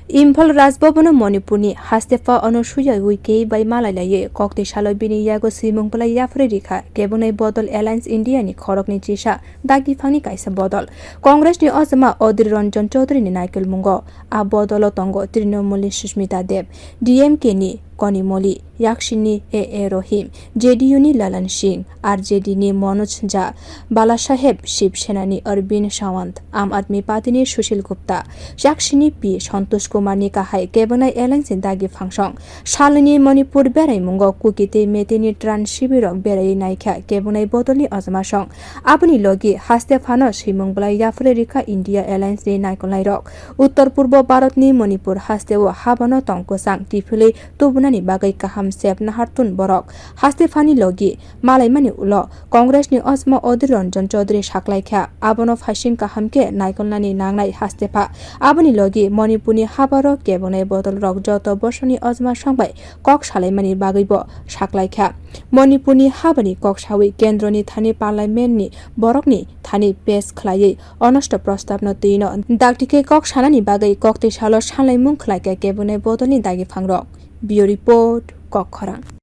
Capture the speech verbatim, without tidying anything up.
Imphal Rajbhavan-o Manipurni hastepha Anusuya Uikey bai malai laiwi koktwi salo bini yago swimung bwlai yaphre rikha kebwnai Bodol Alliance India-ni khoroknwi chisa dagiphangni kaisa bodol. Congress-ni ojama Adhir Ranjan Chaudhary-ni naikolmungo a bodolo tongo Trinamool-ni Sushmita Dev, D M K-ni Kanimoli, Yaksini A A Rahim, J D U-ni Lalan Singh, R J D-ni Manoj Jha, Balasaheb Shiv Sena-ni Arvind Sawant, Aam Aadmi Party-ni Sushil Gupta, Yaksini P Santosh Kumar-ni kahai kebwnai Alliance-ni dagiphang song. Salni Manipur beraimungo Kuki tei Meitei-ni tran sibirok beraiwi naikha kebwnai bodolni ojama song. Aboni logi hastephano swimung bwlai yaphre rikha India Alliance-ni naikolnairok. Uttor Purbo Bharatni Manipur hasteo habano tong kwchang kiphilwi tubunani bagwi kaham sep nahartun borok. Hastephani logi malaimani ulo Congress-ni ojama Adhir Ranjan Chaudhary saklaikha, abono phaising kaham khe naikolnani nangnai hastepha. Aboni logi Manipurni habaro kebwnai bodolrok joto bosongni ojama songbai kok salaimani bagwibo saklaikha. Manipurni habani kok sawi kendroni thani parliament-ni borokni thani pes khlaiwi onosto prostabno twino dakti khe kok sanani bagwi koktwi salo sanlaimung khlaikha kebwnai bodolni dagiphangrok. Bureau Report, Kokkhorang.